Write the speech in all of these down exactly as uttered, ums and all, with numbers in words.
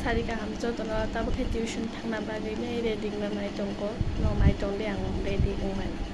Sari kaham jotono tabuk khe tuition thangna bagwi nai ready wngna nai tongo. No nai tong de ang ready wngmani.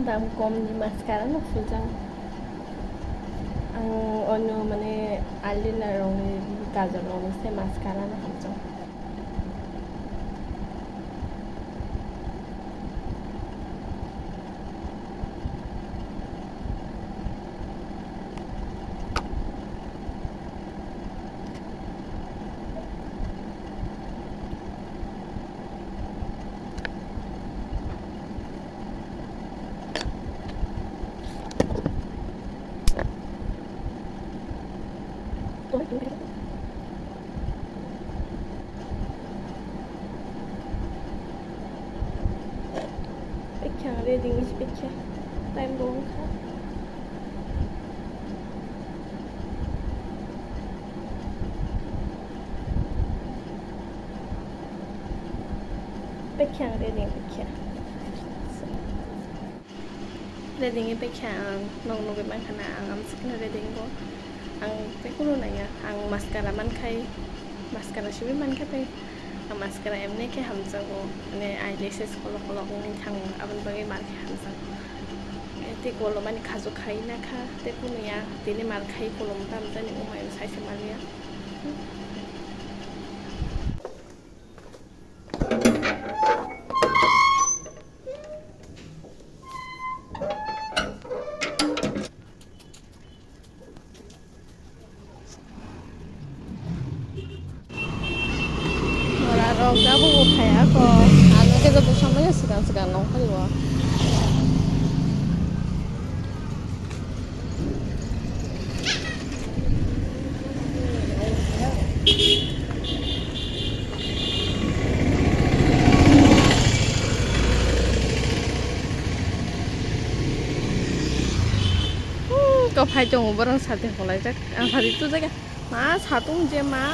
Dam kom ni mascara no phuljakgo. Ang ono mane eyeliner rok ni kajol rok ni se mascara no hamjakgo. Pekya, ready wngwi pekya. Time bo wngkha. Pekya, ready wngwi pekya. Ready wngwi pekya ang, nok nugwi mankha na ang amsukno ready wngo. Ang tei kunu nangya, ang mascara mankhai, mascara simi mankha tei. Ang mascara emni khe hamjago, mane eyelashes kolok kolok wngwi thango, aboni bagwi mankhe hamjago. Tei kolomani khaju khai nakha, tei kunu ya, tini mar khai kolom tam jani umai sai se manya. Ora rok jabo bo phai ako. Ano khe joto samaya swkang swkang nong phai o. Hmm, kophai tongo borok sati holaijak. Ang sati tujak ya. Ma satung je ma.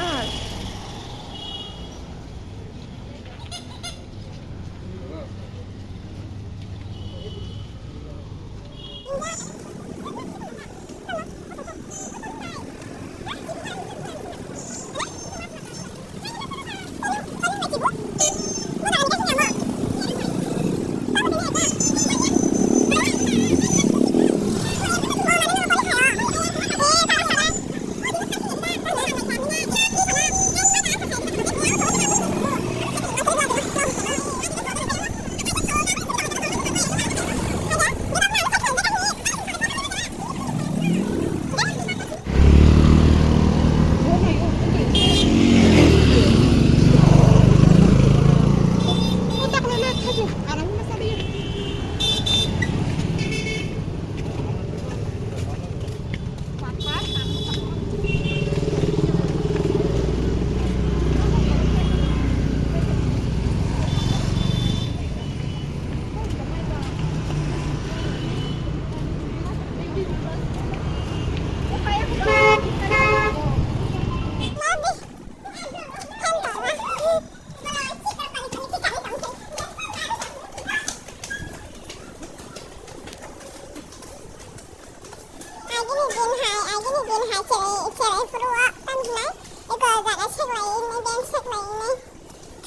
Agini din hai, agini din hai cherai, cherai phuru o tam hinai, eko jaga seklai ini, ben seklai ini,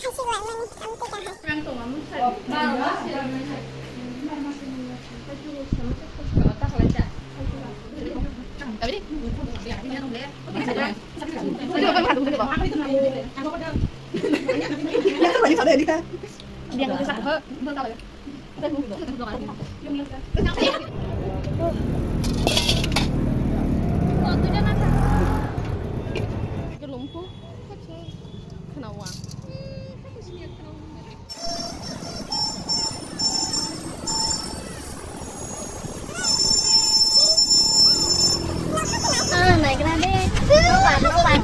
kha seklai mani, tam tei kaham. Ah, naigra de. Nobar, nobar.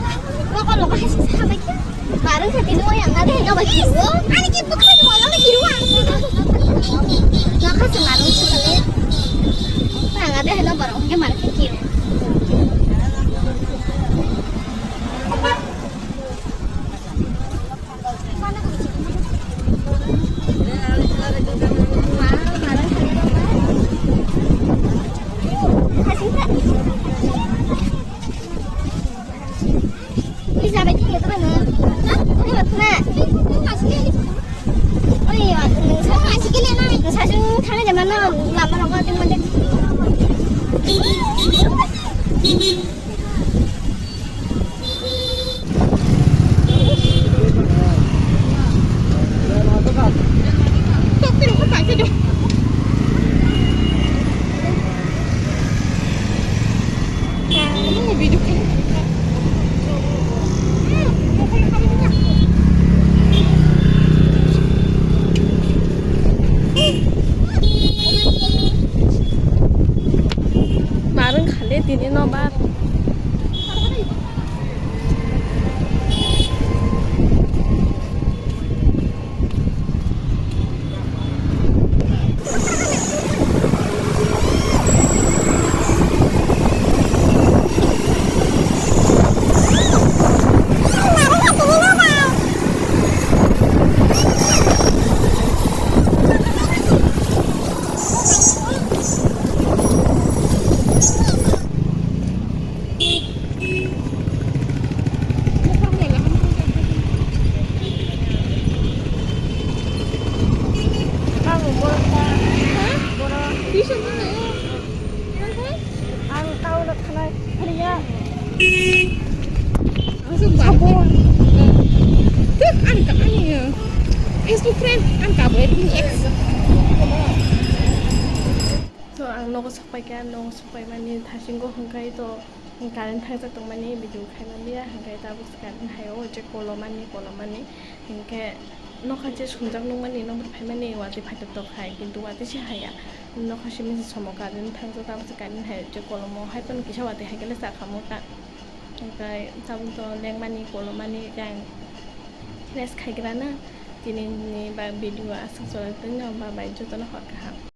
Nokol, nokol, hai sing sa bai khe. Barang sa tini wayang ade, nobar khe. Ani khe bukha ni wayang ade, khe. Nokha sa barang sa bai. Wayang ade, nobar, oke, mar khe khe. Barang khale tini no bar. Ang tao na thanai phariya. Ang sung ba. Sabo. Tut, ang ka, ang, uh, Facebook friend, ang ka boy, ex. So, ang nogo sokpai kha, nogo sokpai mani thasingo hwnkhe to current thangjak tongmani video khai manliya, hwnkhe tabuk current hai o je kolomani, kolomani, hwnkhe nokha je sumjak nukmani, nokbar phaimani watwi phaitoktok hai, kintu watwi se haiya. Nokha simi se somo current thangjak, tabuk se current hai je kolomo hai phano kisa watwi hai khe le cha khamu ta. Hwnkhe tabuk to lengmani, kolomani, jang rest khaigrana. Tinini ba video aswk chwrai tongno, bye bye, jotono hor kaham.